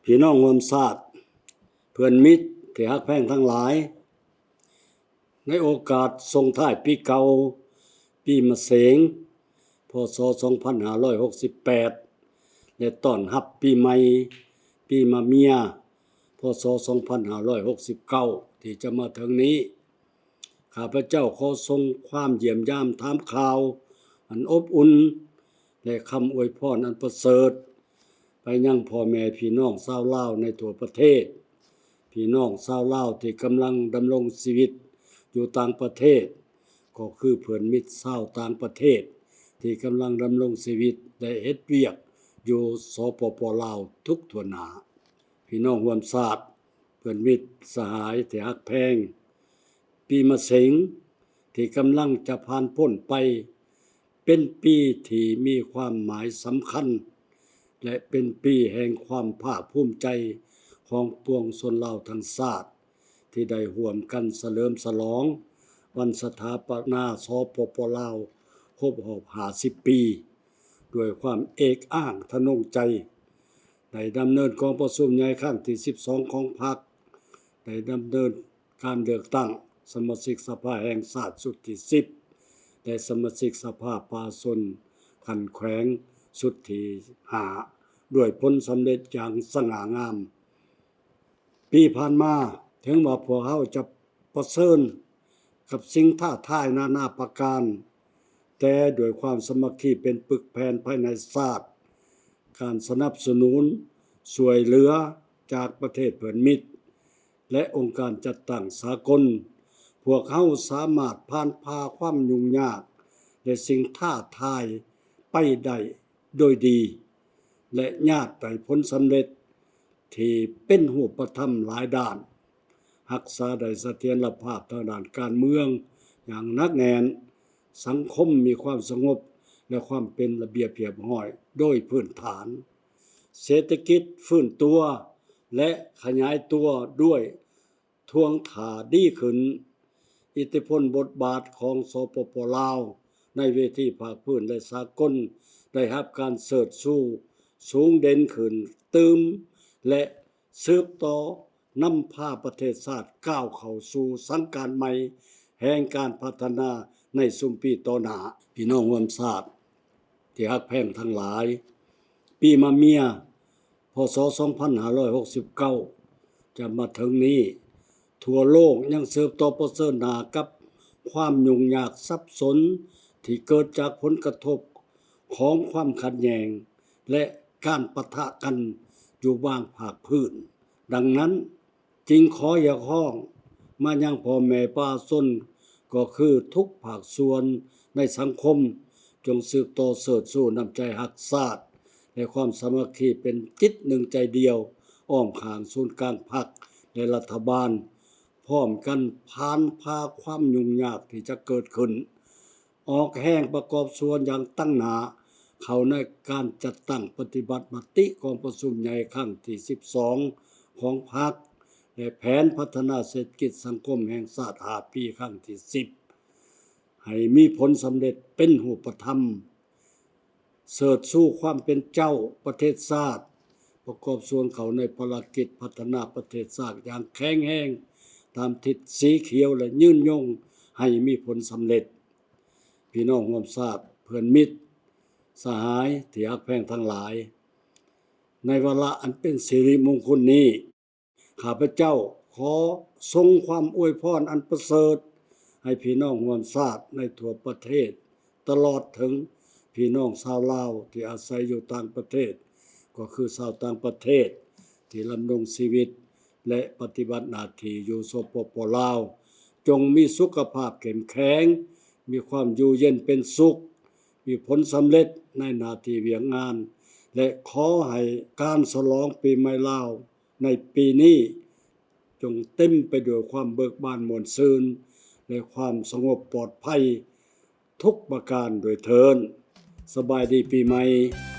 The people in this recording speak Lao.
ພີ່ນ້ອງຮ່ວມຊາດ, ເພື່ອນມິດທີ່ຮັກແພງທັງຫຼາຍ, ໃນໂອກາດສົ່ງທ້າຍປີເກົ່າ, ປີມະເສັງ ພ.ສ. ສອງພັນຫ້າຮ້ອຍຫົກສິບແປດ ແລະ ຕ້ອນຮັບປີໃໝ່, ປີມະເມຍ ພ.ສ. ສອງພັນຫ້າຮ້ອຍຫົກສິບເກົ້າ ທີ່ຈະມາເຖິງນີ້, ຂ້າພະເຈົ້າຂໍສົ່ງຄວາມຢ້ຽມຢາມຖາມຂ່າວອັນອົບອຸ່ນ ແລະ ຄຳອວຍພອນອັນປະເສີດ ໄປຍັງພໍ່ແມ່ພີ່ນ້ອງຊາວລາວໃນທົ່ວປະເທດ, ພີ່ນ້ອງຊາວລາວທີ່ກຳລັງດຳລົງຊີວິດຢູ່ຕ່າງປະເທດ, ກໍຄືເພື່ອນມິດຊາວຕ່າງປະເທດທີ່ກຳລັງດຳລົງຊີວິດ ແລະ ເຮັດວຽກຢູ່ ສປປ ລາວ ທຸກທົ່ວໜ້າ. ພີ່ນ້ອງຮ່ວມຊາດ, ເພື່ອນມິດສະຫາຍທີ່ຮັກແພງ, ປີມະເສັງທີ່ກຳລັງຈະຜ່ານພົ້ນໄປ ເປັນປີທີ່ມີຄວາມໝາຍສຳຄັນ ແລະ ເປັນປີແຫ່ງຄວາມພາກພູມໃຈຂອງປວງຊົນລາວທັງຊາດ ທີ່ໄດ້ຮ່ວມກັນສະເຫຼີມສະຫຼອງວັນສະຖາປະນາ ສປປ ລາວ ຄົບຮອບຫ້າສິບປີ ດ້ວຍຄວາມເອກອ້າງທະນົງໃຈ. ໄດ້ດຳເນີນກອງປະຊຸມໃຫຍ່ຄັ້ງທີສິບສອງຂອງພັກ, ໄດ້ດຳເນີນການເລືອກຕັ້ງສະມາຊິກສະພາແຫ່ງຊາດຊຸດທີສິບ ແລະ ສະມາຊິກສະພາປະຊາຊົນຂັ້ນແຂວງຊຸດທີຫ້າ ດ້ວຍຜົນສຳເລັດຢ່າງສະຫງ່າງາມ. ປີຜ່ານມາ, ເຖິງວ່າພວກເຮົາຈະປະເຊີນກັບສິ່ງທ້າທາຍນານາປະການ, ແຕ່ດ້ວຍຄວາມສາມັກຄີເປັນປຶກແຜ່ນພາຍໃນຊາດ, ການສະໜັບສະໜູນຊ່ວຍເຫຼືອຈາກປະເທດເພື່ອນມິດ ແລະ ອົງການຈັດຕັ້ງສາກົນ, ພວກເຮົາສາມາດຜ່ານຜ່າຄວາມຫຍຸ້ງຍາກ ແລະ ສິ່ງທ້າທາຍໄປໄດ້ໂດຍດີ ແລະ ຍາດໄດ້ຜົນສຳເລັດທີ່ເປັນຮູບປະທຳຫຼາຍດ້ານ, ຮັກສາໄດ້ສະຖຽນລະພາບທາງດ້ານການເມືອງຢ່າງໜັກແໜ້ນ, ສັງຄົມມີຄວາມສະຫງົບ ແລະ ຄວາມເປັນລະບຽບຮຽບຮ້ອຍໂດຍພື້ນຖານ, ເສດຖະກິດຟື້ນຕົວ ແລະ ຂະຫຍາຍຕົວດ້ວຍ ທ່ວງທ່າດີຂຶ້ນ. ອິດທິພົນບົດບາດຂອງ ສປປ ລາວ ໃນເວທີພາກພື້ນ ແລະ ສາກົນ ໄດ້ຮັບການເຊີດຊູສູງເດັ່ນຂຶ້ນຕື່ມ ແລະ ສືບຕໍ່ນຳພາປະເທດຊາດກ້າວເຂົ້າສູ່ສັງການໃໝ່ແຫ່ງການພັດທະນາໃນຊຸມປີຕໍ່ໜ້າ. ພີ່ນ້ອງຮ່ວມຊາດທີ່ຮັກແພງທັງຫຼາຍ, ປີມະເມຍ ພ.ສ. ສອງພັນຫ້າຮ້ອຍຫົກສິບເກົ້າ ຈະມາເຖິງນີ້, ທົ່ວໂລກຍັງສືບຕໍ່ປະເຊີນໜ້າກັບຄວາມຫຍຸ້ງຍາກສັບສົນທີ່ເກີດຈາກຜົນກະທົບຂອງຄວາມຂັດແຍ່ງ ແລະ ການປະທະກັນຢູ່ບາງພາກພື້ນ. ດັ່ງນັ້ນ, ຈຶ່ງຂໍຮຽກຮ້ອງມາຍັງພໍ່ແມ່ປະຊາຊົນ ກໍຄືທຸກພາກສ່ວນໃນສັງຄົມ ຈົ່ງສືບຕໍ່ເຊີດຊູນ້ຳໃຈຮັກຊາດ ແລະ ຄວາມສາມັກຄີເປັນຈິດໜຶ່ງໃຈດຽວ ອ້ອມຂ້າງສູນກາງພັກ ແລະ ລັດຖະບານ, ພ້ອມກັນຜ່ານຜ່າຄວາມຫຍຸ້ງຍາກທີ່ຈະເກີດຂຶ້ນ. ອອກແຮງປະກອບສ່ວນຢ່າງຕັ້ງໜ້າເຂົ້າໃນການຈັດຕັ້ງປະຕິບັດມະຕິກອງປະຊຸມໃຫຍ່ຄັ້ງທີສິບສອງຂອງພັກ ແລະ ແຜນພັດທະນາເສດຖະກິດສັງຄົມແຫ່ງຊາດຫ້າປີຄັ້ງທີສິບ ໃຫ້ມີຜົນສຳເລັດເປັນຮູບປະທຳ, ເຊີດຊູຄວາມເປັນເຈົ້າປະເທດຊາດ, ປະກອບສ່ວນເຂົ້າໃນພາລະກິດພັດທະນາປະເທດຊາດຢ່າງແຂງແຮງຕາມທິດສີຂຽວ ແລະ ຍືນຍົງໃຫ້ມີຜົນສຳເລັດ. ພີ່ນ້ອງຮ່ວມຊາດ, ເພື່ອນມິດ, ສະຫາຍທີ່ຮັກແພງທັງຫຼາຍ, ໃນວາລະອັນເປັນສິລິມົງຄຸນນີ້, ຂ້າພະເຈົ້າຂໍສົ່ງຄວາມອວຍພອນອັນປະເສີດໃຫ້ພີ່ນ້ອງຮ່ວມຊາດໃນທົ່ວປະເທດ, ຕະຫຼອດເຖິງພີ່ນ້ອງຊາວລາວທີ່ອາໄສຢູ່ຕ່າງປະເທດ, ກໍຄືຊາວຕ່າງປະເທດທີ່ດຳລົງຊີວິດ ແລະ ປະຕິບັດໜ້າທີ່ຢູ່ ສປປ ລາວ, ຈົ່ງມີສຸຂະພາບເຂັ້ມແຂງ, ມີຄວາມຢູ່ເຢັນເປັນສຸກ, ມີຜົນສຳເລັດໃນໜ້າທີ່ວຽກງານ ແລະ ຂໍໃຫ້ການສະຫຼອງປີໃໝ່ລາວໃນປີນີ້ ຈົ່ງເຕັມໄປດ້ວຍຄວາມເບີກບານມ່ວນຊື່ນ ແລະ ຄວາມສະຫງົບປອດໄພທຸກປະການດ້ວຍເທີ້ນ. ສະບາຍດີປີໃໝ່.